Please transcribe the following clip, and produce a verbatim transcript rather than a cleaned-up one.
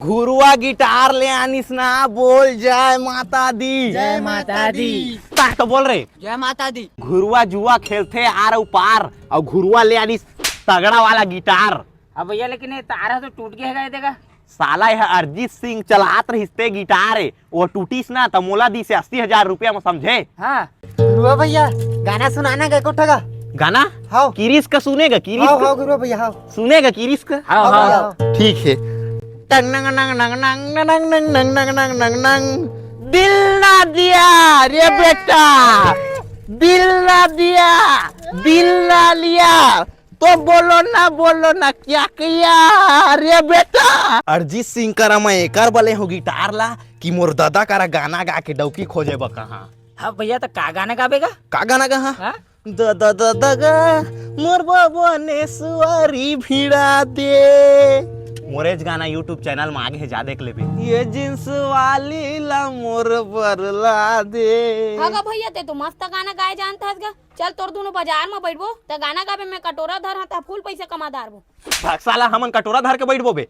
घुरुवा गिटार ले आनिस ना, बोल जय माता दी। जय माता दी। तार तो बोल रे। जय माता दी। घुरुवा जुआ खेलथे आर अउ पार, अउ घुरुवा ले आनिस तगड़ा वाला गिटार। अब भैया, लेकिन ये तार ह तो टूट गया है, देगा। साला यह अरिजीत सिंह चलात रहिस ते गिटार ए, वो टूटिस ना त मोला दिस अस्सी हजार रुपया में, समझे? हाँ। गुरुआ भैया, गाना सुनाना गा एको ठगा। गाना? हाव। किरिस का सुनेगा, किरिस हाव, का? हाव, गुरुआ भैया, हाव। सुनेगा किरिस का? हाव, हाव, हाव। हाव। ठीक है। टंग नंग नंग नंग नंग नंग नंग नंग नंग नंग नंग नंग। दिल ना दिया रे बेटा, दिल ना दिया, दिल ना लिया, तो बोलो ना, बोलो ना, क्या किया रे बेटा? अरिजीत सिंह करा मैं एकर बले हूँ गिटार ला कि मोर ददा करा गाना गा के डौकी खोजे बर कहा। हाँ भैया, तो का गाना गाबेगा? का गाना गा? हाँ? द द द द गा, मोर बबनेश्वरी भिड़ा दे। मोरेज गाना YouTube चैनल में आगे है, जा देख लेबे। ये जींस वाली ला मोर बर ला दे। हाँ गा भैया, ते तो मस्त गाना गाए जानत हस गा। चल, तोर दुनो बाजार में बैठबो, त गाना गाबे, मैं कटोरा धर हाँ, त फुल पैसा कमा डारबो। भाग साला, हमन कटोरा धर के बैठबो बे।